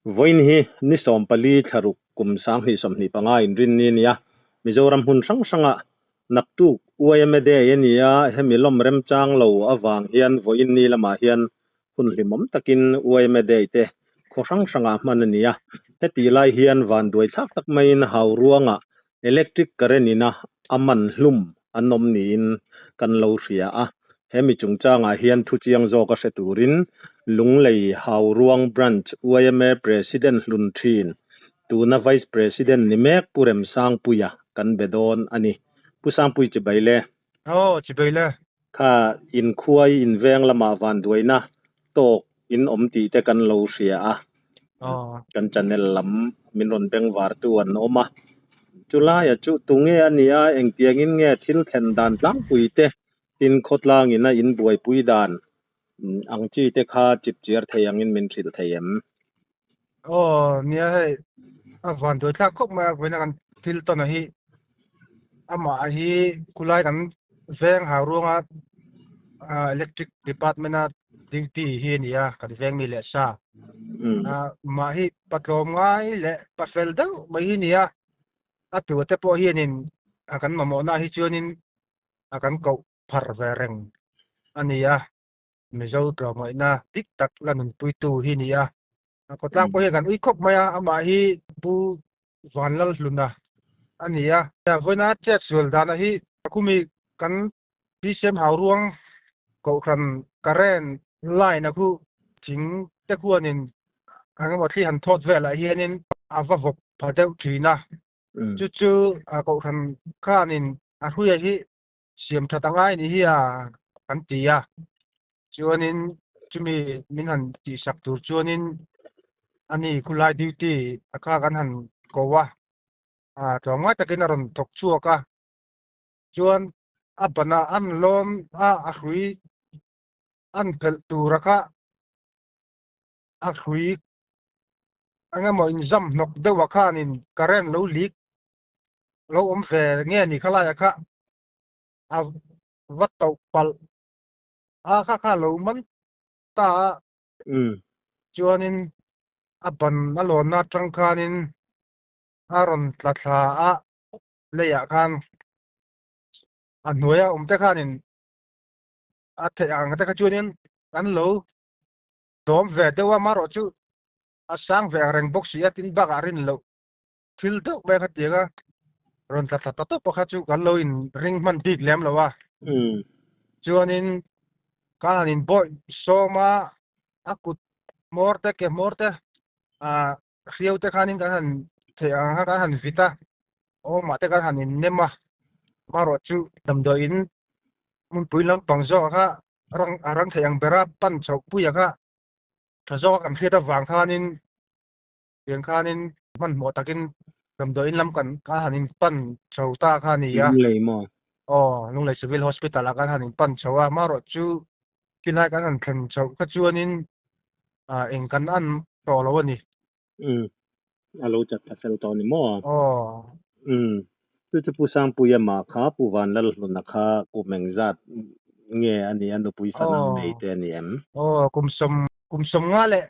Vawiin hi ni 14 thlaruk kum 2025 inrinni a ni a, Mizoram hmun hrang hrangah naktuk yma Day a ni a, hemi lawm remchang lo avang hian vawiin ni lamah hian hun hlimawm takin yma Day te khaw hrang hrangah hman a ni a. Hetih lai hian vanduai thlak tak maiin hau ruangah electric current ina a man hlum an awm niin kan lo hria a. He mi chungchangah hian thu chiang zawk a hre turin Lunglei Hauruang Branch yma President hlun thin, tuna Vice President ni mek Pu Remsangpuia kan be dawn a ni. Pu Sangpui chibai le. Aw, chibai le. Kha inkhuai inveng lamah vanduaina tawk in awm tih te kan lo hria a, kan channel lam min rawn beng vartu an awm a, chulaia chu tunge a nia engtiangin nge thil thlen dan tlangpui te tin khawtlangin a in buaipui dan ang chi te kha chip chiar thei angin min hrilh thei em? Aw nia hei a vanduai thlak khawp mai a vawiin a kan thil tawn a hi amah hi khulai kan veng hau ruanga electric department a duty hi a ni a kan veng mi leh sa mah hi patlawm ngai leh pafel deuh mai hi a ni a a tua te pawh hianin a kan mamawhna hi chuanin a kan koh phar ve reng a ni a. Mizo tlawmngaihna dik tak la nunpuitu hi ni a. A khawtlang pawh hian kan ui khawp mai a, amah hi Pu Vanlalhluna a ni a. Vawiina chet sual dana hi khumi kan BCM Hauruang Kohhran current line a khu thing te khuanin eng emaw thli han thawt velah hianin a va vawk pha deuh thin a. Chu chu Kohhran khanin a hruia hi siam that a ngai ni hi a kan ti a, chuanin chumi min han tihsak tur chuanin ani khulai duty a kha kan han ko a, ah tlawmngai takin a rawn thawk chhuak a, chuan a banah an lawm a, a hrui an phelh tur a kha a hrui eng emaw inzam hnawk deuh ah khanin current lo leak lo awm ve nge ni khalai ah kha a va tauh palh a kha kha lo man ta a chuanin a ban a lawnna atang khanin a rawn tla thla a leiah khan a hnuaia awm te khanin a theih ang te kha chuanin an lo dawm ve deuh a amaherawhchu a sang ve ang reng bawk si a tin bakah rin loh thil deuh mai kha tiang a rawn tla thla ta tawp a kha chu kan lo in ring hman bik lem lo a chuanin kan han in bawih sawm a a kut hmawr te ke hmawr te ah hriau te khanin kan han theih ang kha kan han vit a awmah te kan han in nem a amaherawh chu damdawi in hmunpui lampang zawk kha a rang theih ang bera pan chhoh puia kha tha zawk a kan hriat avang khanin Tiang khanin hmanhmawh takin damdawiin lam kan kan han inpan chho ta kha a ni a. Lunglei maw? Aw, Lunglei Civil Hospital ah kan han inpan chho a, amaherawh chu khilai kan han thlen chhoh kha chuanin ah eng kan an tawh lo a ni. Umm, a lo chat thla fel tawh a ni maw? Aw. Umm, chu chu Pu Sangpuia mah kha Pu Vanlalhluna kha kum engzat nge a nih a nupui fanau nei te a ni em? Aw, kum sawm, kum 50 leh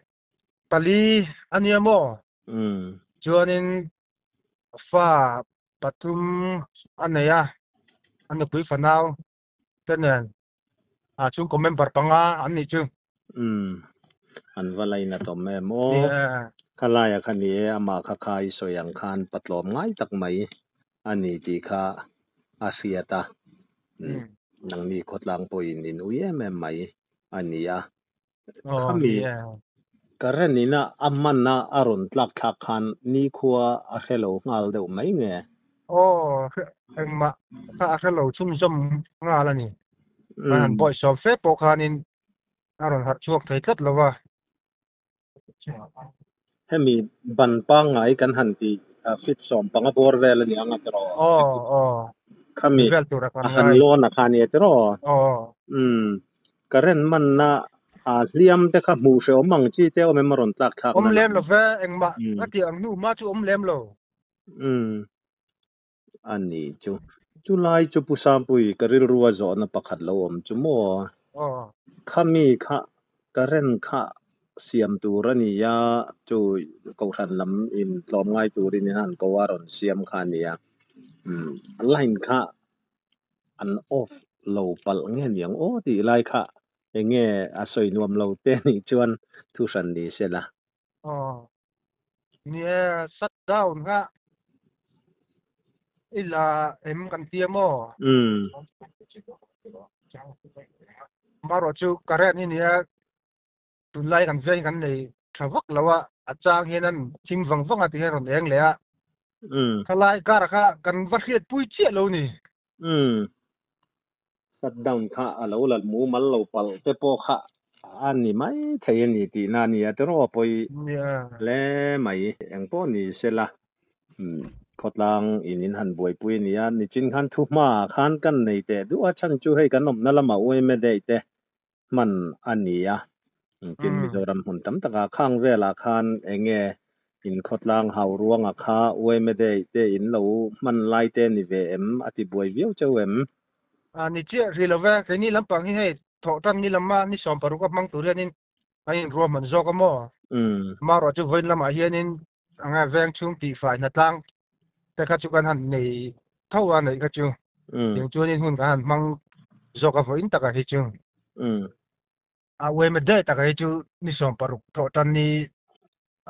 pali a nia maw? Chuanin fa pathum a nei a, a nupui fanau te nen a chhungkaw member panga an nih chu. Umm, an va lainat awm em aw. Khalaia kha ni e, amah kha kha i sawi ang khan patlawm ngai tak mai a ni tih kha a hriat a. Nangni khawtlang pawhin in ui em em mai a ni a. Khami current ina a hman a a rawn tlak thlak khan nikhua a hre lo nghal deuh mai nge? Aw, engmah kha a hre lo chhunzawm nghal a ni. Kan han bawihsawm fe pawh khanin a rawn harh chhuak thei tlat lo va. Hemi ban pangngai kan han ti fit 15 bawr vel a ni ang a tiraw? Aw, aw. Khami Vel tur a kan a han ngai. lawn a kha a nia tiraw? Aw. Umm. Current manna a hliam te kha hmuh hrehawm ang chi te awm em a rawn tlak thlak Awm lem lo ve, engmah ka tih ang hnu hma chu awm lem lo. Umm. A ni chu. Chulai chu Pu Sangpui ka rilru a zawhna pakhat lo awm chu maw? Aw. Khami kha current kha siam tur a ni a, chu Kohhran lam in tlawmngai turin in han ko a rawn siam kha a nia. Umm line kha an off lo palh nge niang aw tih lai kha eng nge a sawi nuam lo te nih chuan thu hran ni se la. Aw ni e, shut down kha i la em kan tia maw? Umm. Marawh chu current hi nia Tunlai kan veng kan nei tha vak lo a, a chang hian an thim vang vang a ti hian rawn eng leh a. Khalai kar kha kan va hriatpui chiah lo ni. Umm. Shutdown kha a lo la mumal lo palh te pawh kha a ni mai thei a ni tihna a nia tiraw pawi hle mai. Engpawh ni sela khawtlang in in han buaipui a nia, nichin khan thu hmaah khan kan nei teh duh a, chhan chu hei kan awmna lamah uaime daih te hman a ni a, tin Mizoram hmun tam takah khang velah khan eng nge in khawtlang hau ruanga kha uaime daih te in lo hman lai te ni ve em? A ti buai viau cheu em? A ni chiah ri lo ve, keini lampang hi hei thawh tan ni lama ni 16 a hmang tur hianin a inruahman zawk a maw? Amaherawh chu vawiin lamah hianin anga veng chhung tihfai hnatlang te kha chu kan han nei tho a neih kha chu tiang chuanin hun kan han hmang zawk a vawiin takah hi chu a uaima daih takah hi chu ni 16 thawh tan ni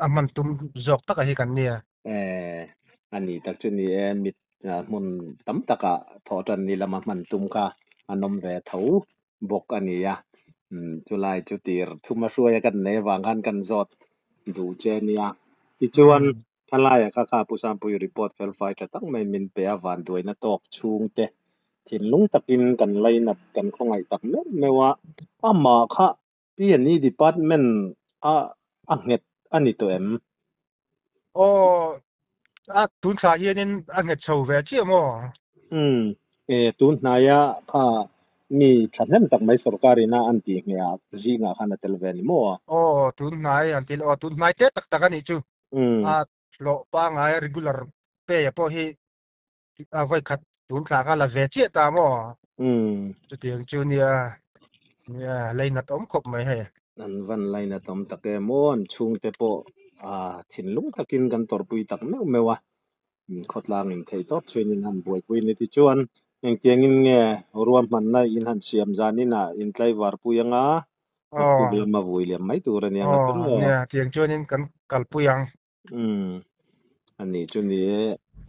a hman tum zawk takah hi kan nia. A ni tak chu ni e, mit hmun tam takah thawh tan ni lama hman tum kha an awm ve tho bawk a ni a. Chulai chu tir thuma hruaia kan nei avang khan kan zawt duh che a nia. Tichuan, Thalaia kha kha Pu Sangpui report felfai tha tak mai min pe a, vanduaina tawk chhungte thinlung takin kan lainat kan khawngaih tak meuh meuh a, amah kha P&E department a a nghet a ni tawh em? Aw, a tun thla hianin a nghet chho ve chiah maw? Umm, e tun hnaia kha mi thahnem tak mai sorkar ina an tih ngheh ah zingah khan a tel ve a ni maw? Aw, tun hnai an ti lo, aw tun hnai te tak tak a nih chu. A hlawh pangai regular pay a pawh hi a vawi khat tun thla kha la ve chiah ta maw? Chutiang chu nia, nia lainat awm khawp mai hei. An van lainat awm tak em aw, an chhungte pawh thinlung takin kan tawrhpui tak meuh meuh a, khawtlang in theih tawp chuan in han buaipui ni tichuan engtiangin nge ruahmanna in han siam zanin ah in tlaivar pui anga naktuk lama vui liam mai tur a nia nga chu maw? Aw nia, tiang chuanin kan kalpui ang. Umm, a nih chu ni e,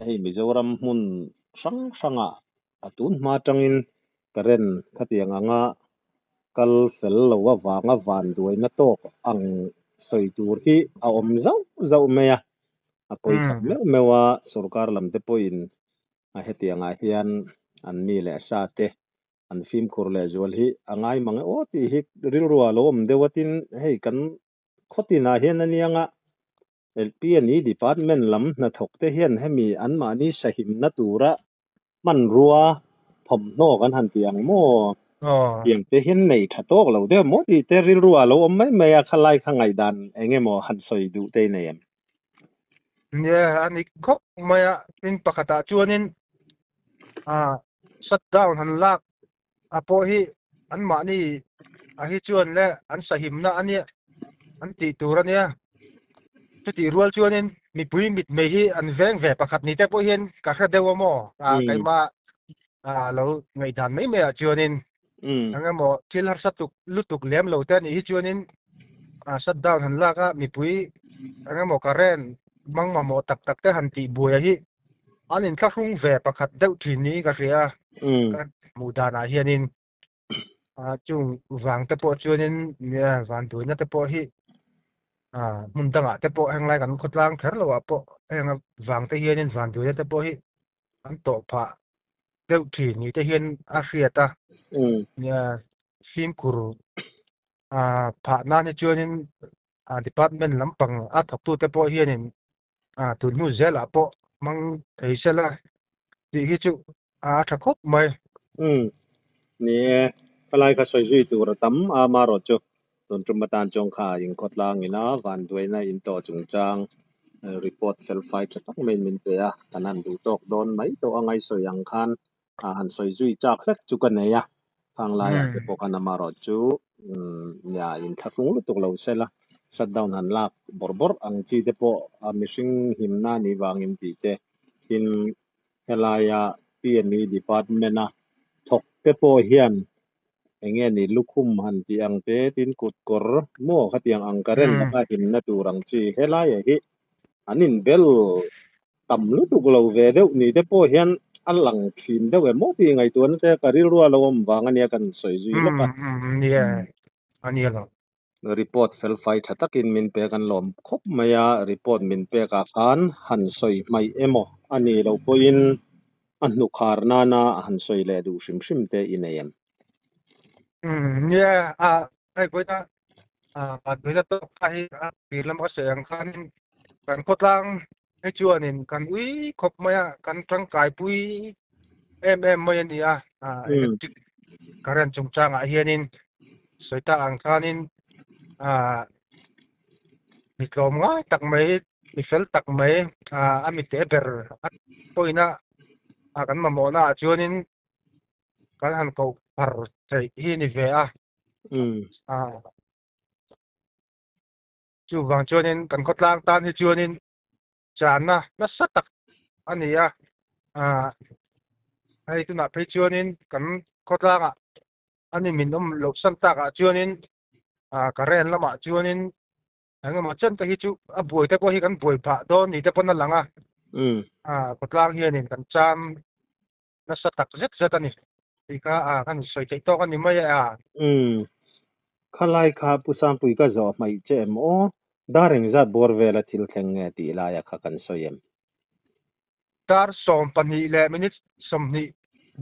hei Mizoram hmun hrang hrangah a tun hma atangin current khatiang anga kal fel lo avanga vanduaina tawk ang sawi tur hi a awm zauh zauh mai a, a pawi tak meuh meuh a, sorkar lam te pawhin a hetiangah hian an mi leh sa te an fimkhur leh zual hi a ngai mang e aw tih hi rilru ah lo awm deuh a tin hei kan khawtinah hian a niang a, LPNE department lam hnathawk te hian hemi anmahni sahimna tura hmanrua thawmhnaw kan han ti ang maw? Tiang te hian nei tha tawk lo deuh maw tih te rilru ah lo awm mai mai a, khalai kha ngaihdan eng emaw han sawi duh te i nei em? Nia, a ni khawp mai a, tin pakhatah chuanin shutdown han lak a pawh hi anmahni a hi chuan le an sahimna a nia an tih tur a nia. Chutih rual chuanin mipui mitmei hi an veng ve pakhat ni te pawh hian ka hre deuh a maw? Keimah lo ngaihdan mai maiah chuanin eng emaw thil harsa tuk lutuk lem lo te a nih hi chuanin shutdown han lak a mipui eng emaw current hmang mamawh tak tak te han tih buai hi An inthlahrung ve pakhat deuh thin niin ka hria a, ka hmuh danah hianin chung vang te pawh chuanin vanduaina te pawh hi hmun dangah te pawh henglai kan khawtlang kher loah pawh heng vang te hianin vanduaina te pawh hi an tawh phah deuh thin ni te hian a hriat a, fimkhur phah nan hi chuanin department lampang a thawktute pawh hianin a tun hnu zelah pawh hmang thei sela tih hi chu a tha khawp mai. Umm ni e, khalai kha sawi zui tur a tam a marawh chu tun tum atan chuan kha inkhawtlang ina vanduaina in tawh chungchang report felfai tha tak maiin min pe a, kan han duh tawk dawn mai tawh a ngaihsawi ang khan a han sawi zui chak hlek chu ka nei a, khang laiah te pawh khan amarawh chu nia inthlahrung lutuk lo sela. Shutdown han lak bawrh bawrh ang chi te pawh a mihring himna anih vangin tih te, tin helaia PNE department a thawk te pawh hian eng nge ni lukhum han tih ang te, tin kut kawr maw khatiang ang current laka himna tur ang chi helaia hi an inbel tam lutuk lo ve deuh ni te pawh hian a lang thin deuh em maw tih ngaihtuahna te ka rilru a lo awm vang ania kan sawi zui lawk a. Nia a nia lo. Report felfai tha takin min pek an lawm khawp mai a, report min pekah khan han sawi hmaih emaw a nih loh pawhin a hnukhar nana han sawi leh duh hrim hrim te i nei em? Nia, a hei vawiina vanduaina tawk kha hi a tir lama ka sawi ang khanin kan khawtlang hi chuanin kan ui khawp mai a, kan tangkaipui em em mai a ni a, electric current chungchangah hianin sawi ta ang khanin mi tlawm ngai tak mai mi fel tak mai a mi te ber a pawina kan mamawhna ah chuanin kan han koh phar theih hi a ni ve a. Chuvang chuanin kan khawtlang tan hi chuanin channa nasa tak a ni a, aah hei tunah phei chuanin kan khawtlangah a ni min awm loh san takah chuanin aah current lamah chuanin eng emaw chen te hi chu a buai te pawh hi kan buai phah dawn ni te pawn a lang a, aah khawtlang hianin kan cham nasa tak zet zet a ni. Tih kha a kan sawi theih tawk a ni mai a. Umm. Khalai kha Pu Sangpui ka zawh hmaih che em aw? Dar engzat bawr vela thil thleng nge tih laia kha kan sawi em? Dar 12 leh minute 20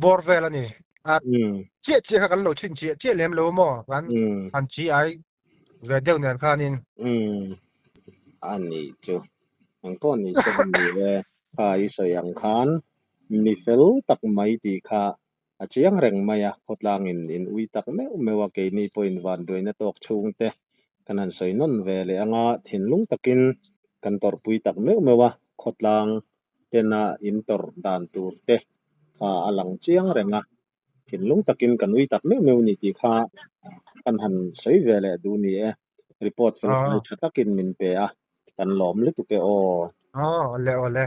bawr vel a ni. A chiah chiah kha kan lo chhin chiah chiah lem lo maw? Kan han chi ai ve deuh nen khanin. Umm. A nih chu. Engpawh ni che a ni e. Kha i sawi ang khan Mi fel tak mai tih kha a chiang reng mai a, khawtlangin in ui tak meuh meuh a, keini pawhin vanduaina tawk chhungte kan han sawi nawn ve leh anga thinlung takin kan tawrhpui tak meuh meuh a, khawtlang tena in tawrh dan tur te kha a lang chiang reng a, thinlung takin kan ui tak meuh meuh ni tih kha kan han sawi ve leh duh ni e, report fel fai tha takin min pe a, kan lawm lutuk e aw. Aw le aw le.